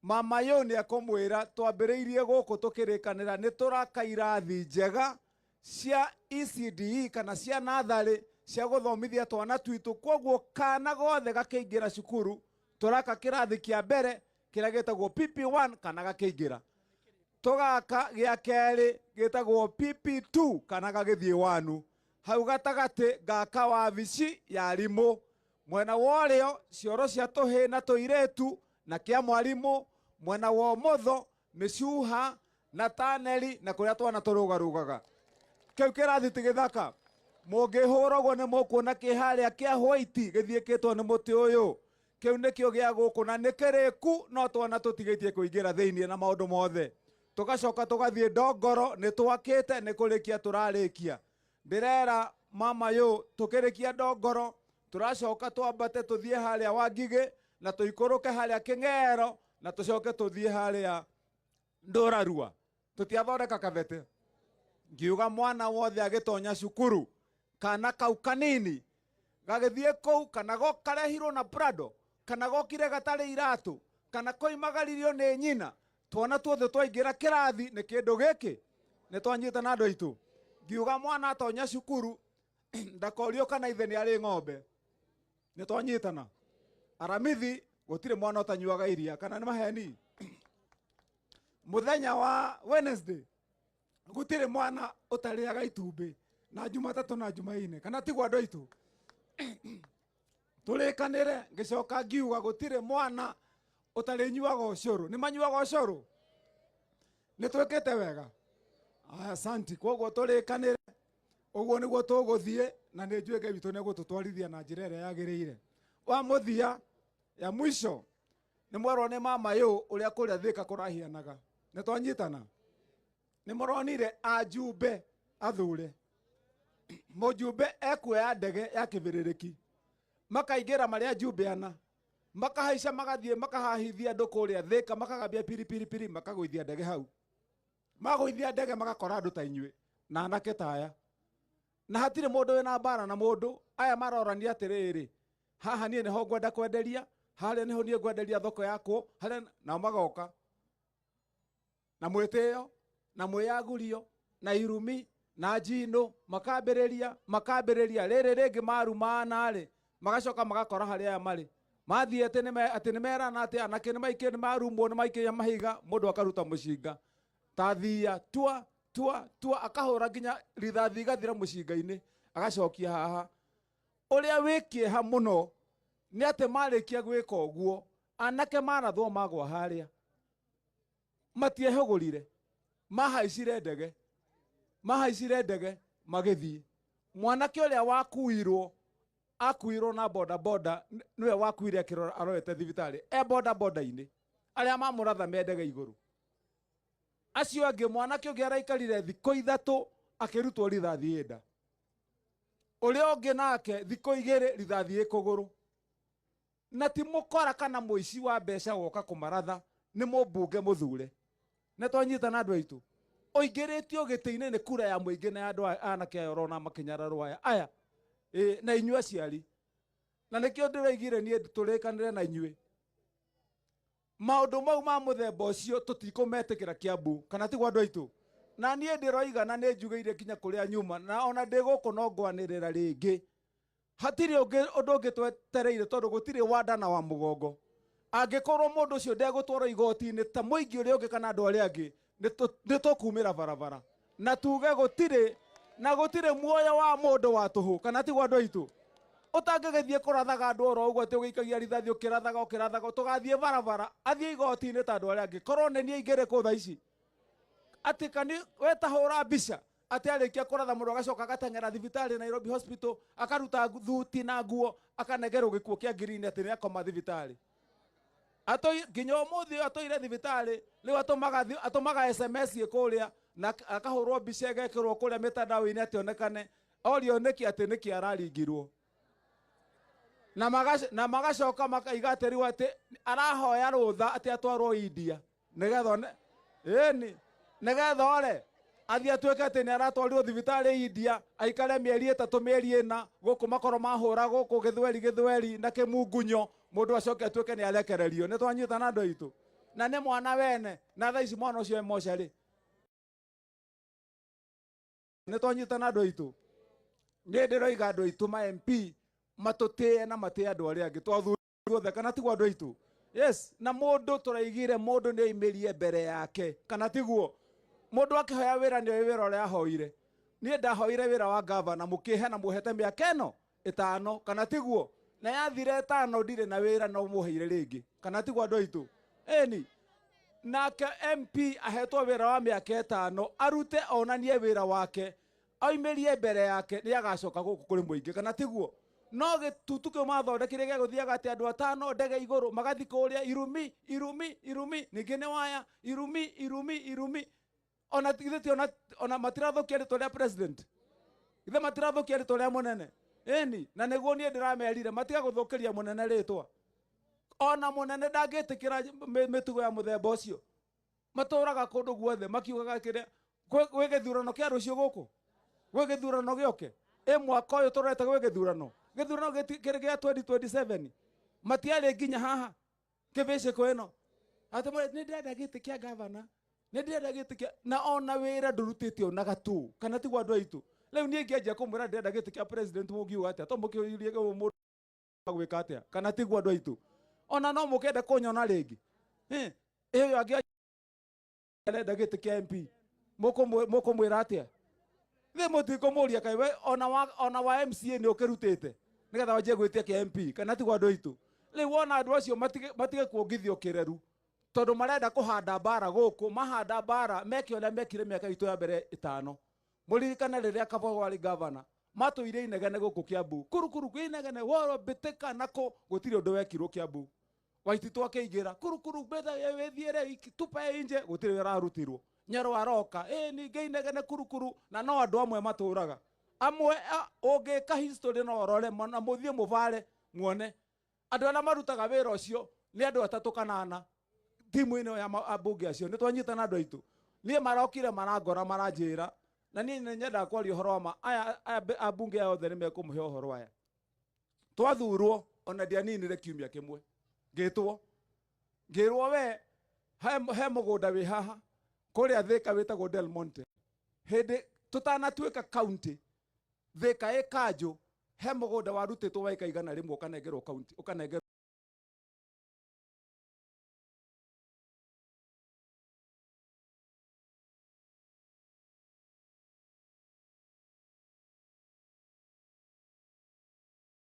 Mama yo nĩ ekũmwĩra twambĩrĩirie gũkũ tũkĩrĩkanĩra nĩ tũraka irathi njega cia ECDE kana cia natharĩ cia gũthomithia twana twitũ. Kwoguo kana gothe gakĩingĩra cukuru tũraka kĩrathi kĩa mbere kĩrĩa gĩtagwo PP1 kana gakĩingĩra, tũgaka gĩa kerĩ gĩtagwo PP2 kana gagĩthiĩ wanu. Hau gatagatĩ ngaka wabici ya arimũ, mwena wa ũrĩo cioro cia tũhĩĩ na tũirĩtu na kĩa mwarimũ, mwena wa ũmotho mĩcuha na taneri na kũrĩa twana tũrũgarũgaga. Kĩu kĩrathi ti gĩthaka? Mũngĩhũra ũguo nĩ mũkuona kĩ harĩa kĩa white gĩthiĩkĩtwo nĩ mũtĩ ũyũ. Kĩu nĩkĩo gĩa gũkũ na nĩ kĩrĩku, no twana tũtigĩtie kũingĩra thĩiniĩ na maũndũ mothe. Tũgacoka tũgathiĩ Ndongoro, nĩ twakĩte, nĩ kũrĩkia tũrarĩkia. Ndĩrera mama yũ tũkĩrĩkia Ndongoro tũracoka twambate tũthiĩ harĩa Wangigĩ na tũikũrũke harĩa Kĩng'ero na tũcoke tũthiĩ harĩa Ndũrarua. Tũtiathondeka kabete. Ngiuga mwana wothe agĩtonya cukuru, kana kau kanini gagĩthiĩ kũu, kana karehirwo na Prado, kana gokire gatarĩ iratũ, kana koimagaririo nĩ nyina, twana tuothe twaingĩra kĩrathi nĩ kĩndũ gĩkĩ nĩ twanyita na andũ aitũ. Ngiuga mwana atonya cukuru ndakorio kana ithe nĩ arĩ ng'ombe. Nĩ twanyitana. Aramithi gũtirĩ mwana ũtanyuaga iria, kana nĩ maheni? Mũthenya wa Wednesday gũtirĩ mwana ũtarĩaga itumbĩ, na Jumatatũ na Jumaine, kana tiguo andũ aitũ? Tũrĩkanĩre. Ngĩcoka ngiuga gũtirĩ mwana ũtarĩnyuaga ũcũrũ. Nĩ manyuaga ũcũrũ? Nĩ twĩkĩte wega, asanti. Koguo tũrĩkanĩre ũguo nĩguo tũgũthiĩ, na nĩ njũĩ Ngai witũ nĩ egũtũtwarithia na njĩra ĩrĩa yagĩrĩire. Wa mũthia ya mwisho, nĩ mwerwo nĩ mama yũ ũrĩa kũrĩa Thĩka kũrahianaga. Nĩ twanyitana? Nĩ mũronire ajumbe athure mũjumbe ekuoya ndege ya kĩbĩrĩrĩki, makaingĩra marĩa ajumbe ana, makahaica, magathiĩ makahahithia andũ kũrĩa Thĩka, makagambia piripiripiri, makagũithia ndege hau. Magũithia ndege magakora andũ ta inyuĩ na anake ta aya, na hatirĩ mũndũ wĩna mbara na mũndũ. Aya marorania atĩrĩrĩ, haha niĩ nĩho ngwenda kwenderia, harĩa nĩho niĩ ngwenderia thoko yakwo harĩa, nao magoka na mwĩtĩo na mwĩyagurio na irumi na njino, makambĩrĩria makambĩrĩria rĩrĩ rĩngĩ marumana-rĩ, magacoka magakora harĩa aya marĩ mathiĩ atĩ nĩ merana atĩ anake nĩ maikĩ nĩ marumwo, nĩ maikĩria mahiga, mũndũ akaruta mũcinga ta thia tua tua tua, akahũra nginya rithathi igathira mũcinga-inĩ, agacokia haha. Ũrĩa wĩ kĩeha mũno nĩ atĩ marĩkia gwĩka ũguo, anake marathwo magwa harĩa, matiehũgũrire, mahaicire ndege, mahaicire ndege magĩthiĩ. Mwanake ũrĩa wakuirwo akuirwo na boda boda, nĩwe wakuire akĩrora arorete thibitarĩ e boda boda-inĩ, arĩa mamũratha me ndege igũrũ. Acio angĩ, mwanake ũngĩ araikarire thikũ 3 akĩrutwo rithathi ĩ nda, ũrĩa ũngĩ nake thikũ 2 rithathi ĩ kũgũrũ. Na ti mũkora kana mũici wa mbeca woka kũmaratha, nĩ mũmbunge mũthure. Nĩ twanyitana andũ aitũ? Ũingĩrĩtio gĩtĩ-inĩ nĩ kura ya mũingĩ na ya andũ aya, anake aya ũrona makĩnyararwo aya aya, ĩ, na inyuĩ aciari. Na nĩkĩo ndĩroigire niĩ tũrĩkanĩre na inyuĩ maũndũ mau ma mũthemba ũcio tũtikũmetĩkĩra Kiambu, kana tiguo andũ aitũ? Na niĩ ndĩroiga na nĩ njugĩire nginya kũrĩa nyuma, na ona ndĩ gũkũ no ngwanĩrĩra rĩngĩ, hatirĩ ũngĩ ũndũ ũngĩ twetereire, tondũ gũtirĩ wanda na wa mũgongo. Angĩkorwo mũndũ ũcio ndegũtwarwo igoti-inĩ ta mũingĩ ũrĩa ũngĩ kana andũ arĩa angĩ, nĩ tũkumĩra barabara na tuge gũtirĩ na gũtirĩ muoyo wa mũndũ wa tũhũ, kana tiguo andũ aitũ? Ũtangĩgĩthiĩ kũrathaga andũ oro ũguo atĩ ũgĩikagia rithathi ũkĩrathaga ũkĩrathaga. Tũgathiĩ barabara, athiĩ igoti-inĩ ta andũ arĩa angĩ. Korwo nĩ niĩ ingĩrĩ kũ thaa ici atĩ kani wetahũra mbica atĩ arĩkia kũratha mũndũ agacoka agateng'era thibitarĩ Nairobi Hospital, akaruta thuti na nguo, akanegerwo gĩkuo kĩa ngirini atĩ nĩ akoma thibitarĩ. Nginya ũmũthĩ ũyũ atũire thibitarĩ. Rĩu atũmaga SMS ĩ kũrĩa na akahũrwo mbica ĩgekĩrwo kũrĩa mĩtandao-inĩ atĩ onekane orio nĩkĩ atĩ nĩkĩ araringirwo. Na magacoka makaiga atĩ rĩu atĩ arahoya rũtha atĩ atwarwo India nĩgetha one ĩni nĩgetha ore athiĩ atuĩke atĩ nĩ aratwarirwo thibitarĩ India, aikare mĩeri 3 mĩeri 4 gũkũ, makorwo mahũra gũkũ gĩthweri gĩthweri na kĩmungunyo, mũndũ acoke atuĩke nĩ arekererio. Nĩ twanyitana andũ aitũ? Na nĩ mwana wene na thaa ici mwana ũcio e mocarĩ. Nĩ twanyitana andũ aitũ. Niĩ ndĩroiga andũ aitũ ma MP matũtĩe na matĩe andũ arĩa angĩ twathurirwo othe, kana tiguo andũ aitũ? Yes, na mũndũ tũraigire mũndũ nĩ oimĩrie mbere yake, kana tiguo? Mũndũ akĩhoya wĩra nĩ oĩ wĩra ũrĩa ahoire. Niĩ ndahoire wĩra wa gavana, mũkĩhe na mũhete mĩaka ĩno 5, kana tiguo? Na yathira 5 ndirĩ na wĩra no mũheire rĩngĩ, kana tiguo andũ aitũ? Ĩni nake MP ahetwo wĩra wa mĩaka 5 arute onanie wĩra wake oimĩrie mbere yake nĩ agacoka gũkũ kũrĩ mũingĩ, kana tiguo? No gĩtutu kĩu mathondekire gĩa gũthiaga atĩ andũ 5 ndege igũrũ magathi kũrĩa irumi irumi irumi, ningĩ nĩ waya irumi irumi irumi, ona ithuĩ ti ona matirathũkia rĩtwa rĩa president, ithe matirathũkia rĩtwa rĩa mũnene. Ĩni na nĩguo niĩ ndĩramerire matiga gũthũkĩria mũnene rĩtwa, ona mũnene ndangĩtĩkĩra mĩtugo ya mũthemba ũcio. Matũraga kũndũ guothe makiugaga kĩrĩa gwĩ gĩthurano kĩa rũciũ gũkũ, gwĩ gĩthurano gĩoke ĩ mwaka ũyũ tũrorete gwĩ gĩthurano, gĩthurano kĩrĩ gĩa 2027 matiarĩ nginya haha kĩbĩcĩko ĩno atĩ nĩ ndĩrenda gĩtĩ kĩa gavana, nĩ ndĩrenda gĩtĩ kĩa, na ona wĩra ndũrutĩte ona gatũ, kana tiguo andũ aitũ? Rĩu niĩ ngĩanjia kũmwĩra ndĩrenda gĩtĩ kĩa president mũngiuga atĩa? To mũkĩũrie mũndũ gwĩka atĩa, kana tiguo andũ aitũ? Ona no mũkĩende kũnyona rĩngĩ. Ĩyo angĩ arenda gĩtĩ kĩa MP mũkũmwĩra atĩa? Thĩ mũtikũmũria kaĩ we ona wa MCA nĩ ũkĩrutĩte nĩgetha wanjie gwĩtia kĩa MP, kana tiguo andũ aitũ? Rĩu wona andũ acio matige kuongithio kĩreru tondũ marenda kũhanda mbara gũkũ, mahanda mbara meke ũrĩa mekire mĩaka itũ ya mbere 5. Mũririkane rĩrĩa Kabogo arĩ gavana matũire inegene gũkũ Kiambu, kurukuru kwĩ inegene woro mbĩtĩka na kũ, gũtirĩ ũndũ wekirwo Kiambu. Waititũ akĩingĩra kurukuru mbĩtha wĩthiĩre tupa inje, gũtirĩ wĩra arutirwo. Nyarũ aroka ĩ ningĩ inegene kurukuru, na no andũ amwe matũraga amwe. Ũngĩka history no ũrore na mũthiĩ mũbare muone andũ arĩa marutaga wĩra ũcio nĩ andũ 3 kana 4 timu ĩno ya ambunge acio. Nĩ twanyitana andũ aitũ. Niĩ marokire marangora maranjĩra, na niĩ nĩ nyendaga kwaria ũhoro wa ma. Aya ambunge aya othe nĩ mekũmũhe ũhoro aya. Twathurwo ona ndianinire kiumia kĩmwe ngĩtwo ngĩrwo we he mũgũnda wĩ haha kũrĩa Thika wĩtagwo Del Monte. Hĩndĩ tũtanatuĩka county Thika ĩ kanjũ, he mũgũnda warutĩtwo wa ĩka 100 ũkanengerwo county, ũkanengerwo.